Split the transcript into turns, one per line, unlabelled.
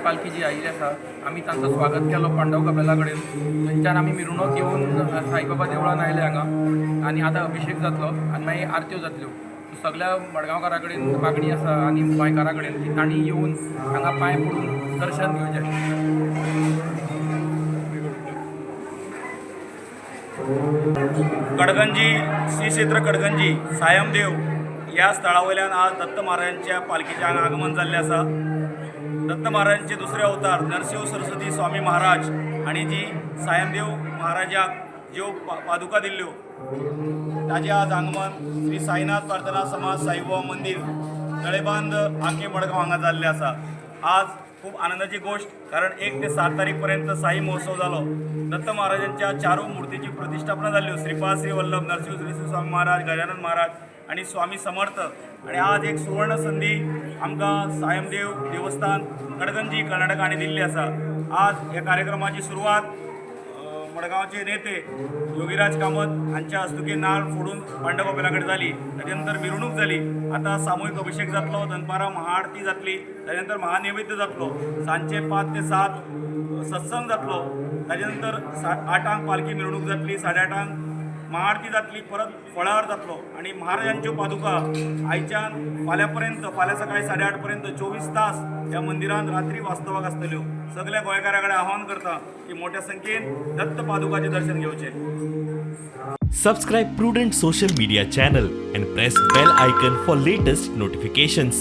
पालखी जी आयिल्ली आसा, आमी तांचो स्वागत केलो पांडव कपेला कडेन. थंयच्यान आमी मिरवणूक घेवन साईबाबा देवळान आयले हांगा आनी आतां अभिशेक जातलो आनी मागीर आरत्यो जातल्यो. सगल्या मडगांवकारा कडेन मागणी आसा आनी गोंयकारा कडेन की तांणी येवन हांगा पांय पडून दर्शन घेवचें.
कडगंजी, श्री क्षेत्र कडगंजी सायमदेव ह्या स्थळा वयल्यान आज दत्त महाराजांच्या पालखीचें हांगा आगमन जाल्लें आसा. दत्त महाराजांचे दुसरे अवतार नरसिंह सरस्वती स्वामी महाराज आनी जी सायमदेव महाराजाक ज्यो पादुका दिल्ल्यो, ताजें आज आगमन श्री साईनाथ प्रार्थना समाज साईबाबा मंदीर, तळेबांद, आके, मडगांव हांगा जाल्लें आसा. आज खूब आनंदाची गोष्ट, कारण 1 ते 7 तारीख पर्यंत साई महोत्सव जालो. दत्त महाराजांच्या चारू मूर्तीची प्रतिष्ठापना जाल्ल्यो, श्रीपाद श्री वल्लभ, नरसिंह सरस्वती स्वामी महाराज, गजानन महाराज आणि स्वामी समर्थ. आणि आज एक सुवर्ण संधी आमकां सायमदेव देवस्थान, कडगंजी, कर्नाटक हांणी दिल्ली आसा. आज ह्या कार्यक्रमाची सुरवात मडगांवचे नेते योगीराज कामत हांच्या हस्तुकी नारळ फोडून पांडव कपेला कडेन जाली. ताजे नंतर मिरवणूक जाली. आतां सामुहीक अभिशेक जातलो, दनपारां महाआरती जातली, ताजे नंतर महानैवेद्य जातलो, सांजचे 5 ते 7 सत्संग जातलो. ताजे नंतर 8आंक पालखी मिरवणूक जातली, 8:30आंक महाआरती जातली, परत फळार जातलो आणि महाराजांच्यो पादुका आयच्यान फाल्यां पर्यंत, फाल्यां सकाळी 8:30 पर्यंत 24 तास ह्या मंदिरांत रात्री वास्तवाक आसतल्यो. सगल्या गोंयकारां कडेन आव्हान करता की मोठ्या संख्येन दत्त पादुकाचें दर्शन घेवचें.
Subscribe Prudent Social Media channel and press bell icon for latest notifications.